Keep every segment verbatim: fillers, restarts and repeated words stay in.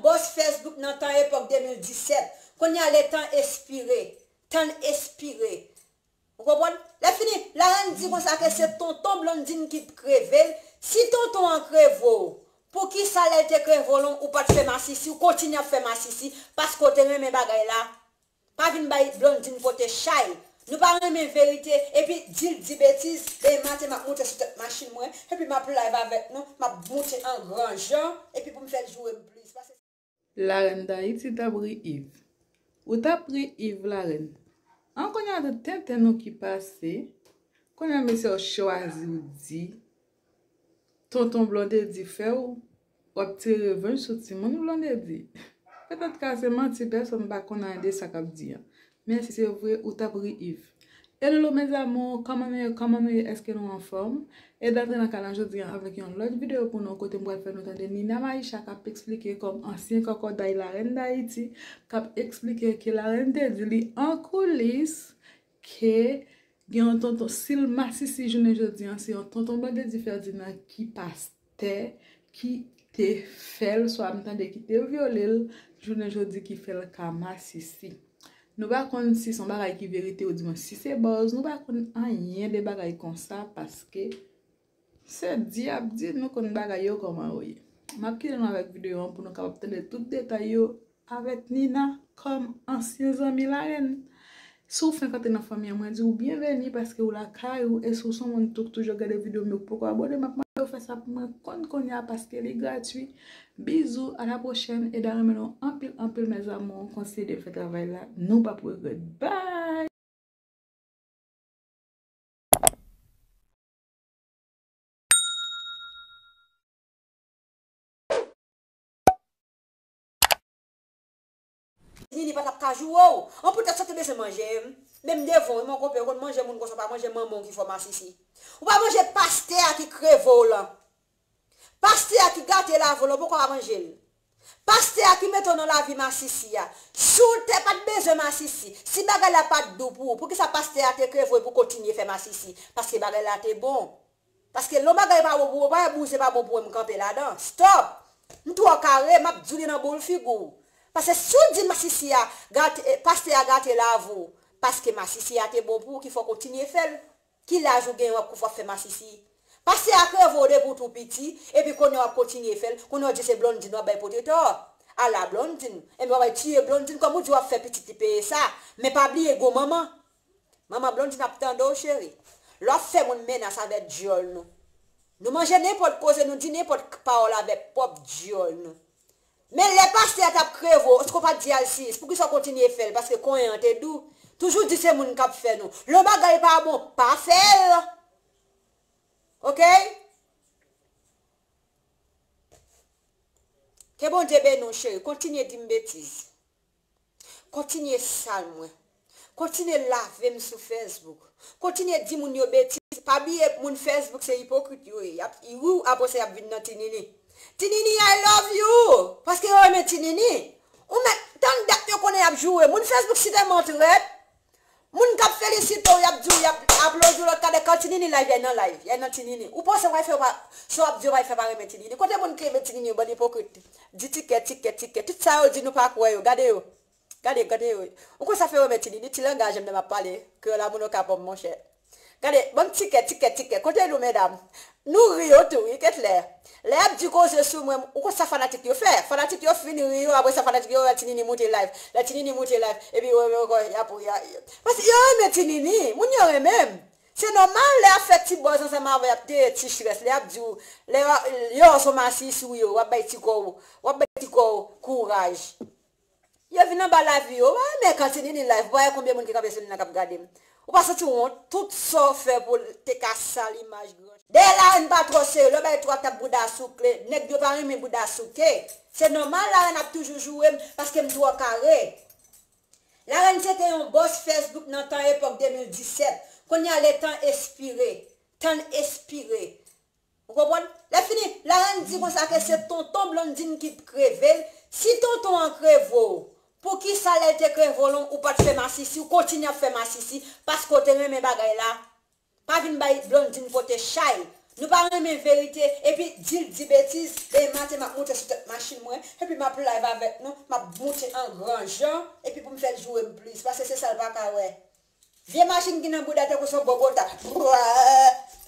Bòs Facebook nan tan epòk de mil disèt. Kounye a, letan espire. Tan espire. Ou konprann? Lè fini, Larèn di konsa ke se tonton Blondine ki kreve l. Si tonton an kreve w, poukisa lè l te kreve w lan, ou pa t fè masisi, ou kontinye ap fè masisi, paske w te renmen bagay la? Pa vin bay Blondine pote chay. Nou pa renmen verite, epi di l di betiz, e maten m ap moute sou tèt machin mwen, epi m ap live avèk nou, m ap moute an gran jan, epi pou m fè l joure m plis. Paske Larèn Dayiti t ap ri Iv. Ou t ap ri Iv, Larèn. An kounye a, tout tenten nou ki pase, kounye a, mesye w chwazi w di, Tonton Blondedy fè w, w ap tire revanj sou timoun Blondedy. Petèt ka se manti, pèsonn pa konn anyen de sa k ap di an. Men si se vre, ou t ap ri Iv. Hello mes amours, kòman nou ye, kòman nou ye, èske nou anfòm? E n antre nan kay lan jodi an avèk yon lòt videyo pou nou, kote m pral fè nou tande Nina Maisha k ap eksplike kòm ansyen kòkòday Larèn Dayiti, k ap eksplike ke Larèn te di li an koulis ke gen yon tonton, si l masisi jounen jodi an, se yon tonton Blondedy Ferdinand ki pastè, ki te fè l, swa m tande ki te vyole l, jounen jodi ki fè l ka masisi. Nou pa konn si se yon bagay ki verite oudimwen si se buzz, nou pa konn anyen de bagay konsa paske se di ap di, nou konn bagay yo kòman yo ye. M ap kite nou avèk videyo an pou nou kapab tande tout detay yo avèk Nina kòm ansyen zanmi Larèn. Si w fenk antre nan fanmi an, mwen di w byenveni paske w lakay ou, e si w se yon moun tou k toujou ap gade videyo m yo k poko abòne, m ap mande w fè sa pou mwen konn kounye a paske li gratui. Bizou, à la prochaine, e n renmen nou anpil, anpil, mes amours. Kontinye fè travay la, nou p ap regrèt. Bye! Nini pa t ap ka joure w. An poutèt sa w te bezwen manje, menm devan w, men konpè, ou konn manje moun konsa, ou pa manje manman w ki fè w masisi. Ou pa manje pastè a ki kreve w lan. Pastè a ki gate lavi w lan, ou poko pa manje l. Pastè a ki mete w nan lavi masisi a. Si w te pa t bezwen masisi, si bagay la pa t dou pou ou, poukisa pastè a te kreve w pou w kontinye fè masisi? Paske bagay la te bon. Paske lè yon bagay pa bon pou ou, pa wè bouzen pa bon pou ou, m kanpe ladan. Stop! M twò kare, m ap di w li nan boul figi w. Paske si w di masisi a gate, eh, pastè a gate lavi w, paske masisi a te bon pou ou, ki fè w kontinye fè l. Ki laj ou gen w ap, w ap fè masisi? Pastè a kreve w depi w tou piti, epi kounye a w ap kontinye fè l, kounye a w di se Blondine w ap bay pote tò. Ala Blondine, enben w ap bay tiye Blondine, kòm ou di w ap fè pitit li peye sa. Men pa bliye gwo manman. Manman Blondine ap tande w, cheri. Lè w ap fè moun menas avèk dyòl nou. Nou manje nenpòt koze, nou di nenpòt pawòl avèk pwòp dyòl nou. Men lè pastè a t ap kreve w, èske w pa t di al sis? Poukisa w kontinye fè l? Paske konyen an te dou. Toujou di se moun k ap fè nou. Lè yon bagay pa bon, pa fè l. Oke? Ke Bondye beni w, cheri. Kontinye di m betiz. Kontinye sal mwen. Kontinye lave m sou Facebook. Kontinye di moun yo betiz. Pa bliye, moun Facebook se ipokrit yo ye. Y ap, wi, apre sa, y ap vin nan Ti Nini. Ti Nini, I love you! Paske yo renmen Ti Nini. Ou mèt tann dat yo konnen y ap joure. Moun Facebook si tèlman trèt. Moun k ap felisite w, y ap di w, y ap aplodi w, lòt kadè kan Ti Nini live, y a nan live, y a nan Ti Nini. Ou panse w pral fè, w pa, sa w ap di yo pral fè pa renmen Ti Nini? Kote moun ki renmen Ti Nini yo, bann ipokrit? Di tikè, tikè, tikè. Tout sa yo di nou pa kwè yo. Gade yo. Gade, gade yo. Ou konn sa fè yo renmen Ti Nini? Ti langaj m nan m ap pale. Kreyòl a moun okap, monchè. Gade, banm tikè, tikè, tikè. Kote nou, medam? Nou ri yo tou, wi, kèt lè. Lè y ap di koze sou mwen, ou konn sa fanatik yo fè? Fanatik yo fin ri yo, apre sa fanatik yo wè Ti Nini moute live. Lè Ti Nini moute live, epi yo, yo, yo, y ap, y a, paske yo renmen Ti Nini, moun yo renmen m. Se nòmal, lè y ap fè ti buzz ansanm avè y, y ap te ti strès, lè y ap di w, lè yo, yo se yon masisi w ye, w ap bay ti kò w, w ap bay ti kò w kouraj. Yo vin anba lavi yo, w pa renmen kan Ti Nini live, w pa wè konbyen moun ki kanpe sou li nan k ap gade m. Ou pa santi w wont, tout sa w fè pou l te ka sal imaj gran. Dèyè Larèn pa twò serye, lè w bay twa tap bouda soukle, nèg yo pa renmen bouda souke. Se nòmal Larèn ap toujou joure m, paske m twò kare. Larèn se te yon bòs Facebook nan tan epòk de mil disèt. Kounye a letan espire, tan espire. Ou konprann? Lè fini, Larèn di konsa ke se tonton Blondine ki kreve l. Si tonton an kreve w, poukisa lè l te kreve w lan, ou pa t fè masisi, ou kontinye ap fè masisi, paske w te renmen bagay la? Pa vin bay Blondine pote chay. Nou pa renmen verite, epi di l di betiz, demen maten m ap monte sou tèt machin mwen, epi m ap live avèk nou, m ap monte an gran jan, epi pou m fè l joure m plis, paske se sa l pa ka wè. Vye machin ki nan bouda tankou se yon bobota.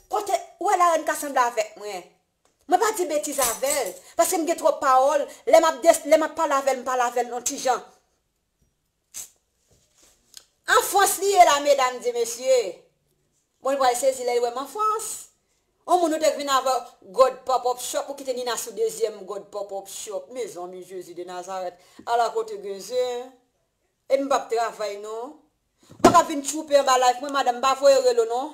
Kote, ou wè Larèn ka sanble avèk mwen? Mwen pa di betiz avè l, paske m gen twòp pawòl, lè m ap des, lè m ap pale avè l, m pale avè l yon ti jan. An Frans li ye la, medam e mesye. Bon, li pral sezi lè li wè m an Frans. On moun ou te vin avè God Pop Up Shop, ou kite Nina sou dezyèm God Pop Up Shop. Mezanmi, Jezi de Nazarèt. Ala kote gen zen. E m p ap travay non. Ou pa ka vin tchoupe anba live mwen, madanm, m pa voye rele w non.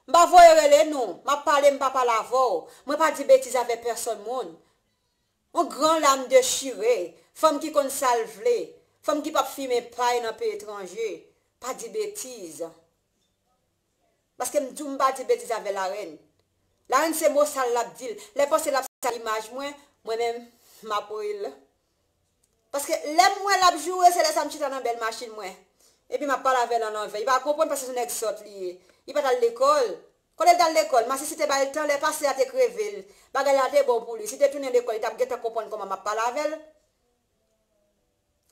M pa voye rele non. M ap pale, m pa pale avè w. Mwen pa di betiz avè pèsonn moun. On gran lam dechire, fanm ki konn sa l vle, fanm ki p ap fimen pay nan peyi etranje, pa di betiz. Paske m di w m pa di betiz avè Larèn. Larèn se mo sal l ap di l. Lè panse l ap sal imaj mwen, mwen menm, m ap ri l. Paske lè m wè l ap joure, se lè sa m chita nan bèl machin mwen. Epi m ap pale avè l an anvè. Li pa konprann paske se yon nèg sòt li ye. Li pa t al lekòl. Kote l t al lekòl? Masisi te ba l tan, lè pase a te kreve l. Bagay la te bon pou li. Si te tounen lekòl, li t ap gentan konprann kòman m ap pale avè l.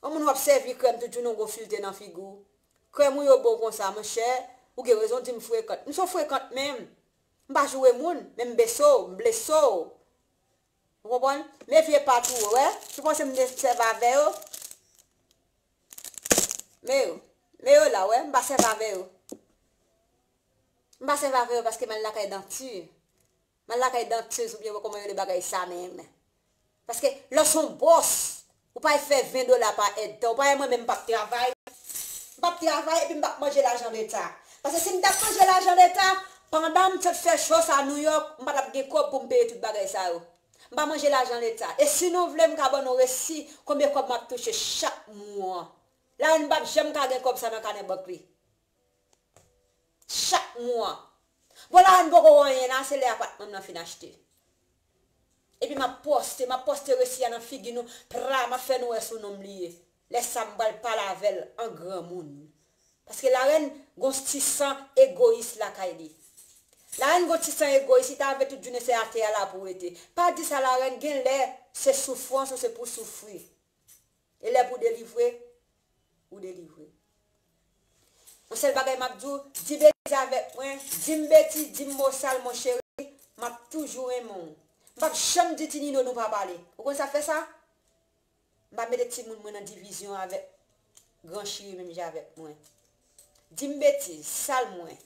Yon moun w ap sèvi krèm tout jounen, w gon filte nan figi w. Krèm ou yo bon konsa, monchè, ou gen rezon di m frekant. M se yon frekant menm. M pa joure moun, men m bese w, m blese w. Ou konprann? Men vye pat ou, wè. Si w panse m te sèvi avè yo, men yo. Men yo la, wè, m pa sèvi avè yo. M pa sèvi avè yo paske m al lakay danti. M al lakay dantist oubyen wè kòman yo rele bagay sa menm. Paske lè w se yon bòs, ou pa fè ven dola pa èdtan, ou pa wè mwen menm m p ap travay. M p ap travay epi m p ap manje lajan leta. Paske si m t ap manje lajan leta, pandan m sot fè cho sa New York, m pa t ap gen kòb pou m peye tout bagay sa yo. M pa manje lajan leta. E si nou vle, m ka ban nou resi konbyen kòb m ap touche chak mwa. Larèn p ap janm ka gen kòb sa nan kanè bank li. Chak mwa. Bon, Larèn poko wè anyen la, se lè apatman m nan fin achte. Epi m ap pòste, m ap pòste resi a nan figi nou, pra, m ap fè nou wè se yon nonm li ye. Lè sa m pral pale avè l an granmoun. Paske Larèn gon ti san egoyis lakay li. Larèn gon ti san egoyis, li ta vle tout jounen se atè a la pou rete. Pa di sa Larèn, gen lè se soufrans ou se pou soufri. E lè pou delivre, ou delivre. Yon sèl bagay m ap di w, di betiz avèk mwen, di m betiz, di m mo sal, mon cheri, m ap toujou renmen w. M p ap janm di Ti Nino nou pa pale. Ou konn sa k fè sa? M pa mete timoun mwen nan divizyon avèk gran chiri menm jan avèk mwen. Di m betiz, sal mwen.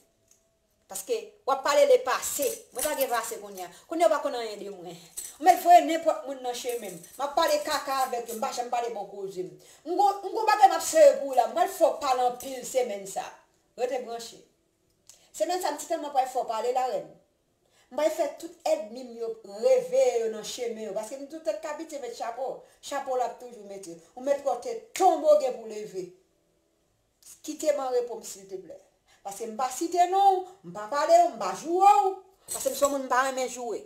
Paske w ap pale lepase. Mwen pa gen pase kounye a. Kounye a w pa konn anyen de mwen. Ou mèt voye nenpòt moun nan chemen m. M ap pale kaka avèk yo. M pa janm pale bon koze m. M gon, m gon bagay m ap sere pou ou la. M pral fè w pale anpil semèn sa. Rete branche. Semèn sa, m ti tèlman pral fè w pale, Larèn. M pral fè tout ènmi m yo reveye yo nan chemen yo. Paske m di w tèt k abitye met chapo. Chapo l ap toujou mete. Ou mèt wè w te tonbe w gen pou leve. Kite m an repo m silteplè. Paske m pa site non w, m pa pale w, m pa joure w. Paske m se yon moun m pa renmen joure.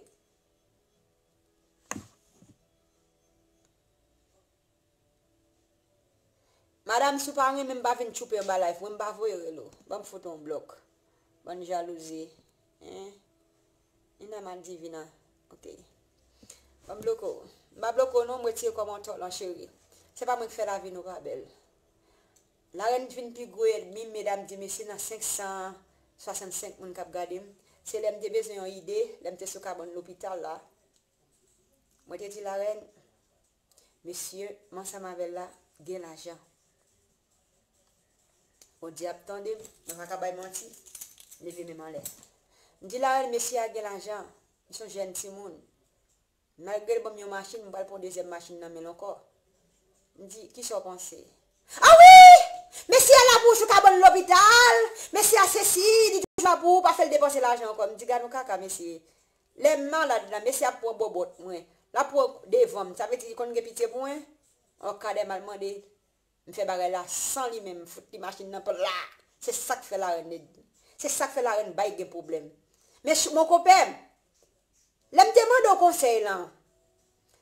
Madanm, si w pa renmen m, pa vin tchoupe anba live mwen, m pa voye rele w. Ban m fout w yon blòk. Bann jalouzi. Hein? Nina Madivina. Ok. Ban m bloke w. M pa bloke w non, m retire kòmantè w lan, cheri. Se pa mwen k fè lavi nou pa bèl. Larèn vin pi gwo ènmi m, medam, di mesye nan senk san swasannsenk moun k ap gade m. Se lè m te bezwen yon ide, lè m te sou kabann lopital la. Mwen te di Larèn, mesye m ansanm avè l la gen lajan. Bondye ap tande m, mwen pa ka bay manti, leve men m anlè. M di Larèn, mesye a gen lajan, m se yon jèn timoun. Malgre l ban m yon machin, m pral pran yon dezyèm machin nan men l ankò. M di, kisa w panse? A wi! Mesye a la pou ou sou kabann lopital! Mesye a sesi, li toujou la pou ou, pa fè l depanse lajan ankò. M di, gad yon kaka, mesye. Lè m malad la, mesye ap pran bòbòt mwen. L ap pran devan m, sa vle di li konn gen pitye pou mwen? An kadè m al mande. M fè bagay la san li menm, m fout li machin nan pla. Se sa k fè Larèn ed. Se sa k fè Larèn bay gen pwoblèm. Men ch-, mon konpè, lè m te mande w konsèy lan,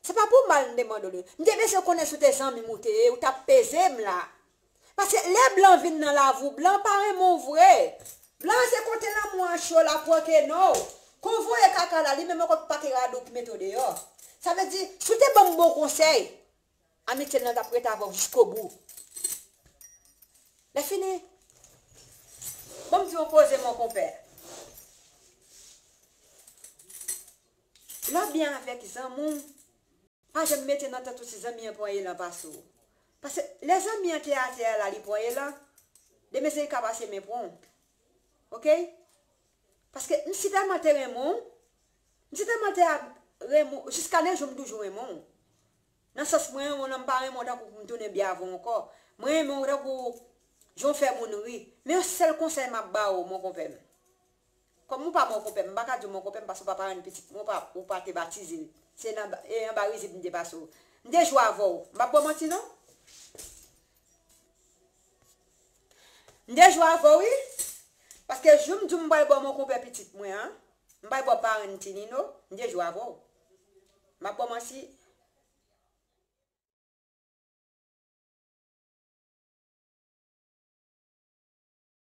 se pa pou mal m te mande w li. M te bezwen konnen si w te zanmi m ou te ye, ou t ap peze m la. Paske lè blan vin nan lavi w, blan pa renmen w vre. Blan se kote lanmou an cho, l ap pran keno w. Kon voye kaka la, li menm ankò pa te rado ki mete w deyò. Sa vle di, si w te ban m bon konsèy, amitye l lan t ap rete avè w jiskobou. Lè fini, ban m di w yon koze, mon konpè. Lè w byen avèk zanmi w, pa janm mete nan tèt ou si zanmi an pran elan pase w. Paske lè zanmi an te atè a la, li pran elan, demen se li ka pase men pran w. Oke? Paske m si tèlman te renmen w, m si tèlman te ap renmen w, jiska de jou m toujou renmen w. Nan sans mwen renmen w lan, m pa renmen w tankou pou m tounen byen avè w ankò. Mwen renmen w tankou jan w fè moun ri. Men yon sèl konsèy m ap ba w, mon konpè m. Kòm ou pa mon konpè m, m pa ka di w mon konpè m paske w pa parenn pitit mwen, ou pa, ou pa te batize l. Se nan, e anba rizib m te pase w. M te jwe avè w. M p ap ba w manti non. M te jwe avè w, wi. Paske jou m di w m pral ba w mon konpè pitit mwen an, m pral ba w parenn Tinino, m te jwe avè w. M ap ba w manti,